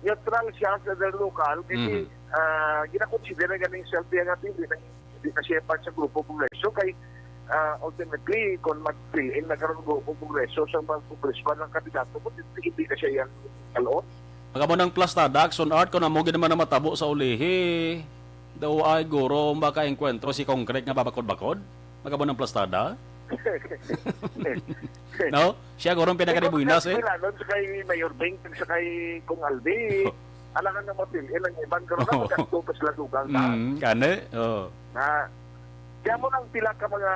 neutral siya sa the local, kasi, Mhm. ah, ginakonsidera ganing self niya nga dili na, dili na siya part sa Grupo Progreso, kay, ah, ultimately, kung mag-fill in na karon Grupo Progreso, sa mga congressman ang kandidato, kung hindi, hindi na siya yang kalon. Ang amo nang plastada, Action Art, kung amo gid naman ang matabo sa ulihi, daw ay guro makaengkwentro si Cong Greg nga babakod-bakod? Magabo ng plastada? No? Siya guro ang pinakadibuinas, eh. Kung sa Bilanon, sa kay Mayor Bing, sa kay Kong Albi, alangan na mapil-in ang iban, karon na Oo. magkatuto pa sila dugang, ta? Mm, gani. Oo. Na, kaya mo nang pila ka mga,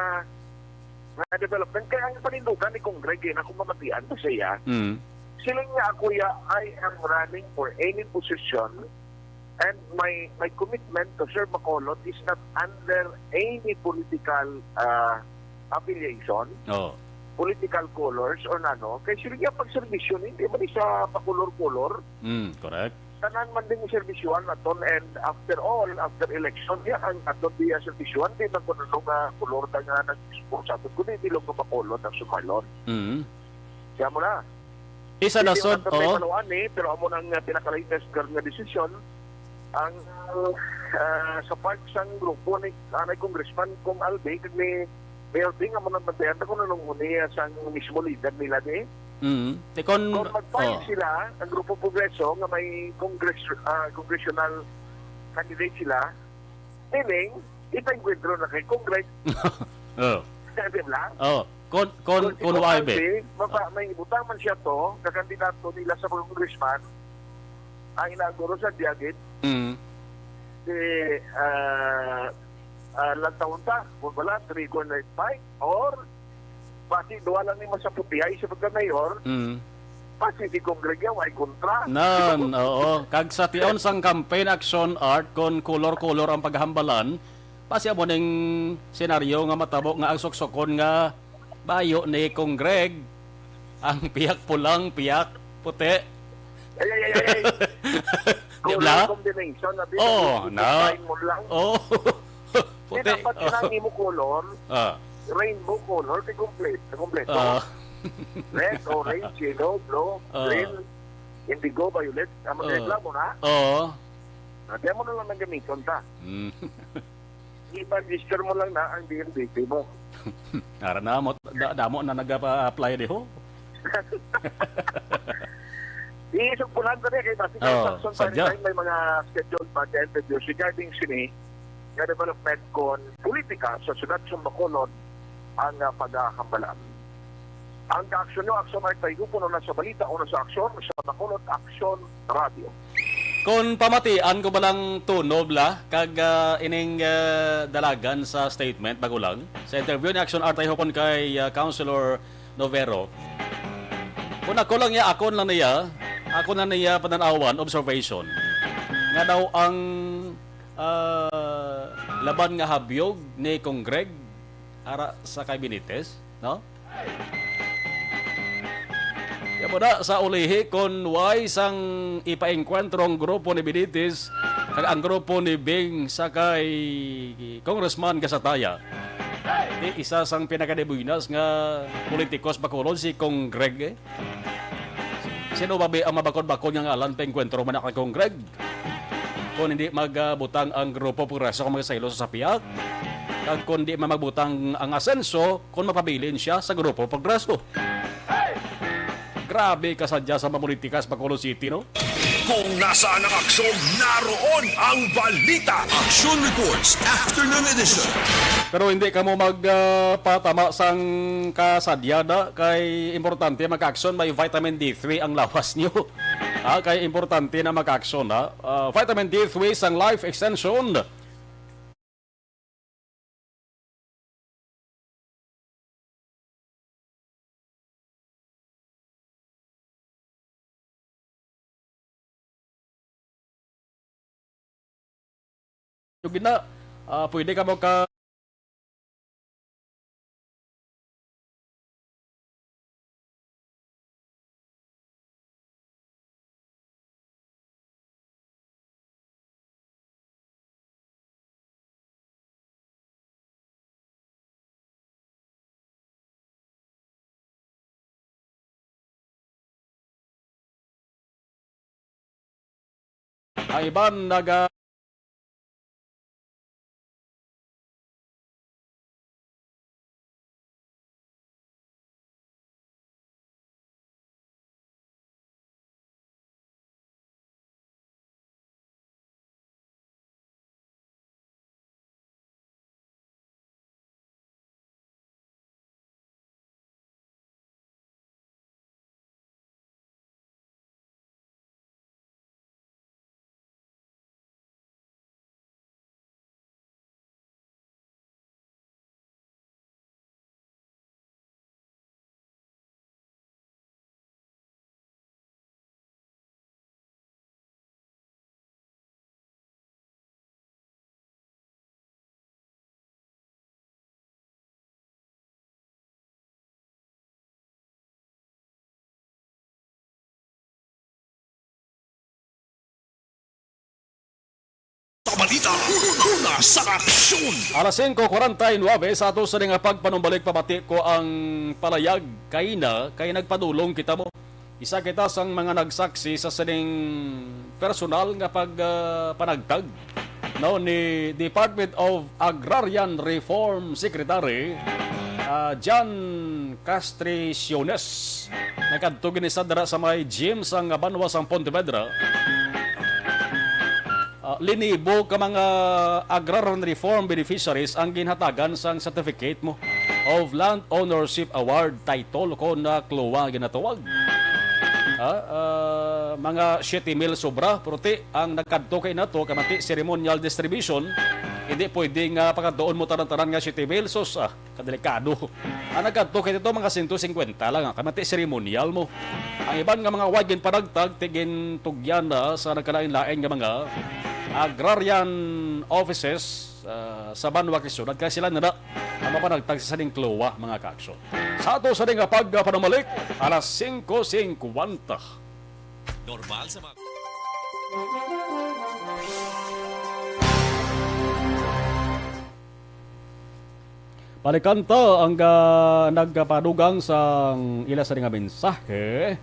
mga development. Kaya ang panindugan ni Kong Greg, eh, na kung mamatian pa siya, Mm. siling niya ako, ya, "I am running for any position and my, my commitment to serve Bacolod is not under any political, ah, affiliation, Oo. political colors or nano." Kay siling niya pagserbisyo, hindi man siya pa-color-color. Mm, correct. Tanan man din serbisyohan naton, and after all, after election, ya ang aton diya serbisyohan, di man kuno nga kolor ta nga nag-expose sa aton, kundi bilog nga Bacolod ang sumalon. Mm. Siya mo na. Isa na Hindi sad, naton may oo. paluan ni, pero amo nang, uh, pinaka-latest karon nga desisyon. Ang, uh, sa part sang grupo ni anay Congressman Kong Albi, kag ni Mayor Bing, amo nang bantayan ta kung anong muni, uh, sang mismo leader nila ni. Mm. Te kon, Kung mag-file oh. sila, ang Grupo Progreso, nga may congress-, ah, congressional candidate sila, meaning, ipaengkwentro na kay Congress. Oh. Di ba? Oh. Kon, kon, Kung si kon Kong why, be? Albi, mapa-, may ibutang man siya to, kakandidato nila sa mga congressman, ang inaaguro sa Diagit, Mm. si, ah, ah, lang taon ta, kung wala, three ko na fight, or Basi, duha lang ni masaputihay sa pagka-mayor. Mm. Basi, si Cong Greg ya, way kontra. Nan, oo. Kag sa tion sang campaign, Action Art, kon color-color ang paghambalan, basi amo ning senaryo nga matabo nga ang suksukon nga bayo ni Cong Greg, ang piyak pulang, piyak puti. Ay, ay, ay, ay, ay. Di Color ba? Combination na din. Oh, Ang na. Design mo lang. Oh. Puti. Di dapat Oh. kinahanglan mo color. Ah. Rainbow color, di complete, kompleto. Ah. Red, orange, yellow, blue, Ah. green, indigo, violet. Amo Ah. reklamo na. Oo. Na, di mo na lang nang gamiton ta. Mm. I-register mo lang na ang D N B P mo. Ara na mo, da-, damo na nagapa-apply diho. Isugpulan ko niya kay Basi Oh, Construction sadya. Valentine, may mga scheduled pa nga interviews regarding sini nga development kon politika sa siyudad sa Bacolod ang, ah, paghahambalan. Ang kaaksyon nyo, Aksyon Art Taygo, puno na sa balita, uno sa aksyon, sa Bacolod Aksyon Radio. Kon pamatian ko ba lang tunob la, kag, ah, ining, ah, dalagan sa statement, bago lang, sa interview ni Aksyon Art Taygo kon kay, ah, Councilor Novero, kung ako lang niya, ako lang niya, ako na niya pananawan, observation, nga daw ang, ah, laban nga habyog ni Cong Greg ara sa kay Benitez, no? Kaya mo na sa ulihi kon why sang ipaengkwentro ang grupo ni Benitez kag ang grupo ni Bing sa kay Congressman Gasataya. Di isa sang pinakadibuinas nga politikos Bacolod si Cong Greg, eh. Sino ba bi ang mabakod-bakod nga ngalan pa engkwentro man na kay Cong Greg? Kung hindi magbutang ang Grupo Progreso kung magsaylo sa sapiak, kag kung di man magbutang ang Asenso kung mapabilin siya sa Grupo Progreso. Grabe ka sadya sa mamulitika sa Bacolod City, no? Kung nasaan ang aksyon, naroon ang balita. Action Reports, Afternoon Edition. Pero hindi kamo mag, ah, patama sang kasadyada kay importante magka-aksyon, may vitamin D three ang lawas niyo. Ah, kay importante na magka-aksyon, ha? Ah, vitamin D three sang Life Extension. Yung gina, ah, pwede ka mo ka Ang iban naga Balita, una sa aksyon. Alas singko kwarenta y nuebe, sa ato sa nga pagpanumbalik, pabati ko ang palayag kay na, kay nagpadulong kita mo. Isa kita sang mga nagsaksi sa sining personal nga pag, ah, panagtag, no, ni Department of Agrarian Reform Secretary, ah, John Castriciones. Nagkadto gini sa dira sa may gym sang banwa sang Pontevedra. Ah, linibo ka mga agrarian reform beneficiaries ang ginhatagan sang certificate mo of land ownership award title, kon na CLOA ginatawag. Ah, ah, mga siyete mil sobra, pero ti ang nagkadto kay nato, kamati ceremonial distribution, hindi pwede nga pagkadtuon mo tanan-tanan nga siyete mil, sus, ah. Kadelikado. Ang nagkadto kay dito, mga sento singkwenta lang, ah, kamati seremonyal mo. Ang iban nga mga way ginpanagtag, ti gintugyan na sa nagkalain-lain nga mga agrarian offices, ah, sa banwa kay syudad, kay sila na na ang mapanagtag sa sining CLOA, mga kaaksyon. Sa ato sa nga pagpanumalik, alas singko singkwenta. Normal sa mga Palikanta ang, ah, nagpadugang sang ila sa nga mensahe.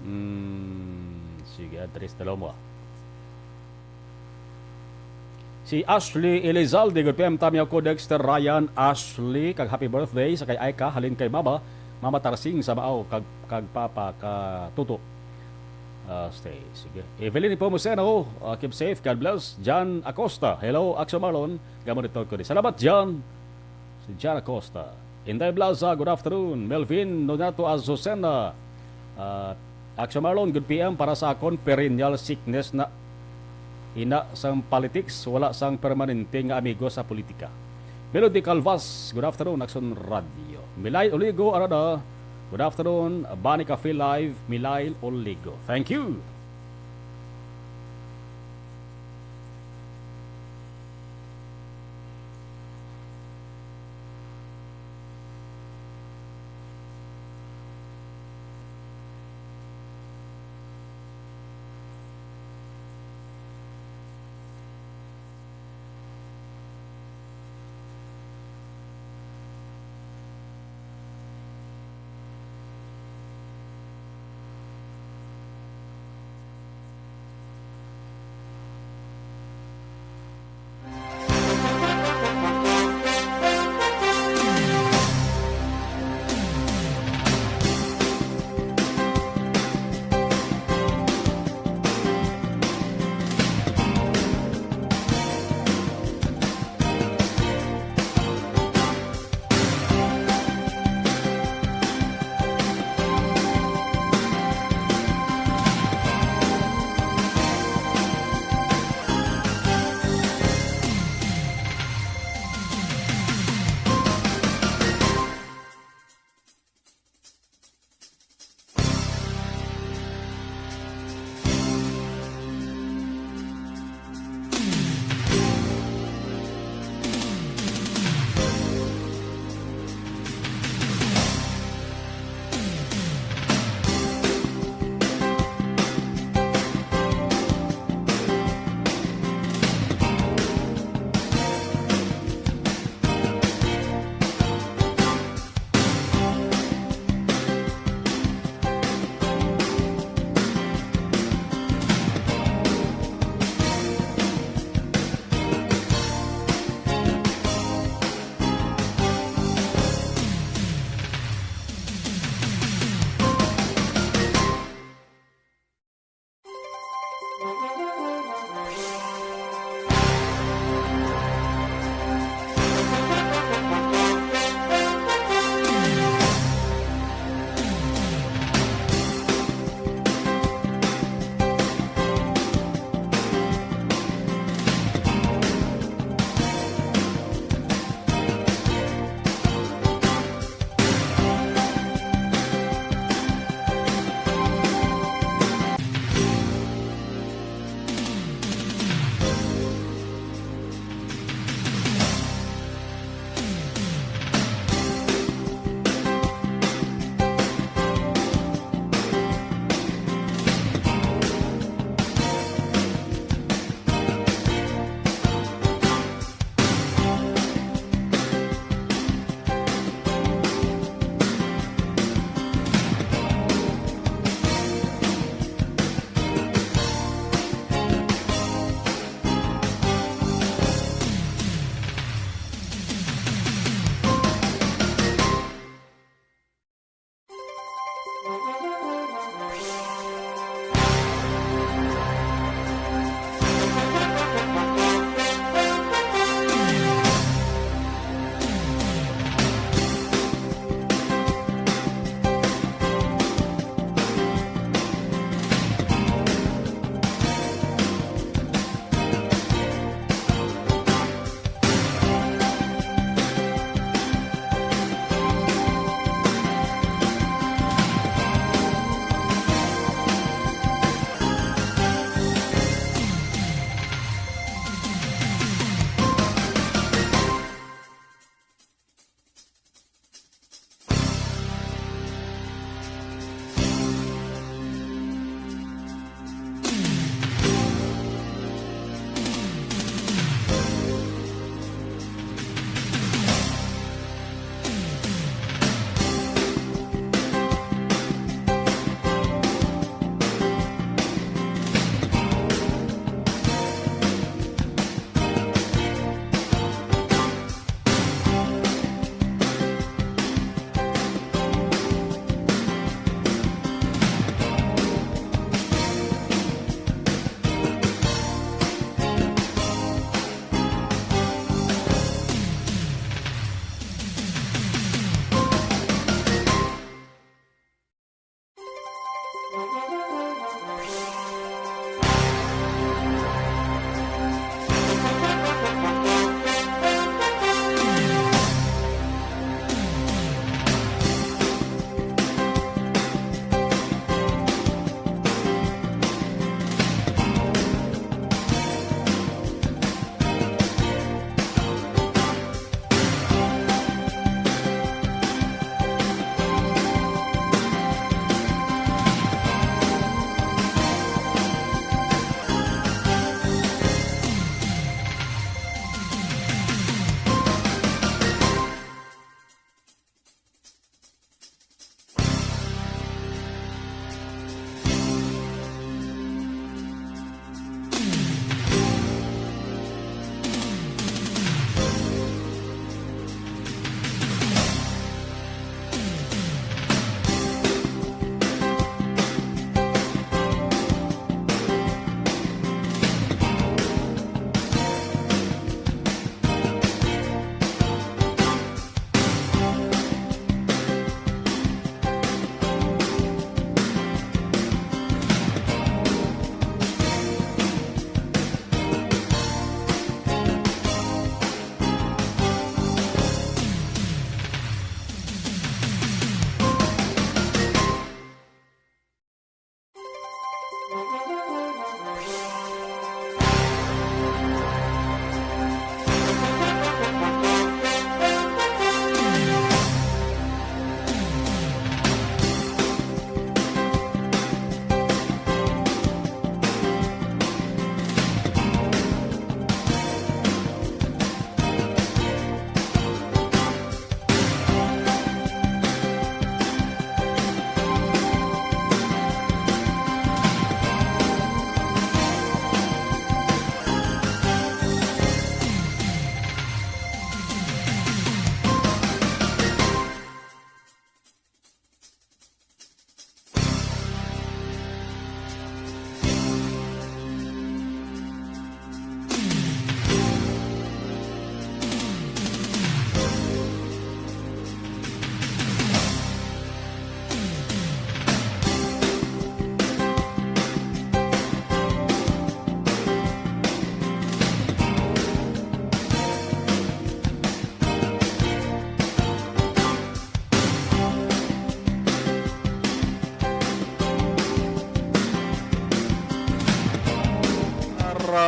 Hmm, sige, Andres Dalomo, ah. Si Ashley Elizalde, good P M, Tamya ko, Dexter, Ryan, Ashley, kag happy birthday sa kay Aika, halin kay Mama, Mama Tarsing sa Mao, kag, kag Papa ka Tuto. Ah, stay, sige. Evelyn Nepomuceno, ah, keep safe, God bless. John Acosta, hello, Action Marlon. Gamon ito ko di. Salamat, John. Si John Acosta. Inday Blaza, good afternoon. Melvin Nonato Azucena, ah, Action Marlon, good P M, para sa akon, perennial sickness na ina sang politics, wala sang permanente nga amigo sa politika. Melody Calvas, good afternoon, Action Radio. Milay Oligo Arada, good afternoon. Bani ka feel live, Milay Oligo. Thank you.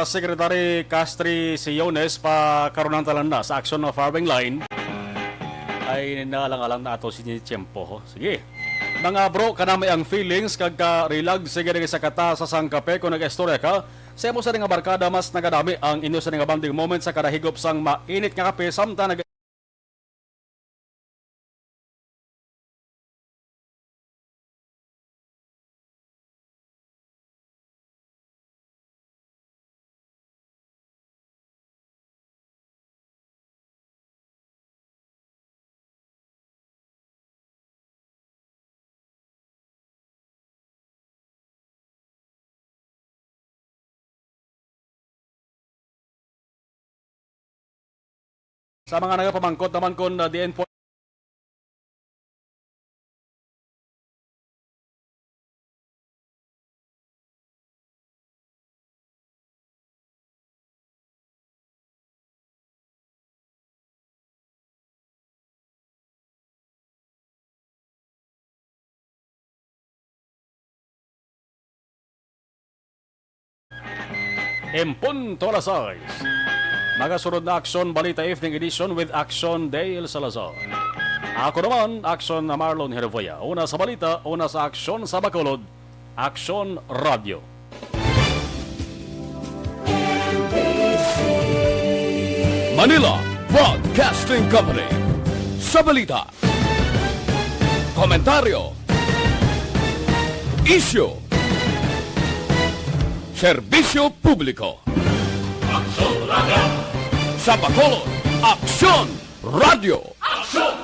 Secretary Castri Siones pa karon ang tanan na sa aksyon nga firing line. Ay, nalang-alang na ato si tiyempo, ho. Sige. Mga bro, kanami ang feelings kag ka-relag. Sige, sige sa kata sa sang kape kung nag-istorya ka. Sa imo sa nga barkada, mas nagadami ang inyo sa nga bonding moment sa kada higop sang mainit nga kape samtang nag- Sa mga nagapamangkot naman kung, uh, diin po En punto alas sais. Magasunod na Aksyon Balita Evening Edition with Aksyon Dale Salazar. Ako naman, Aksyon Marlon Hervoya. Una sa balita, una sa aksyon sa Bacolod, Aksyon Radio. Manila Broadcasting Company. Sa balita, komentaryo, isyu, serbisyo publiko. Aksyon Radio. Sa Bacolod, Aksyon Radio. Aksyon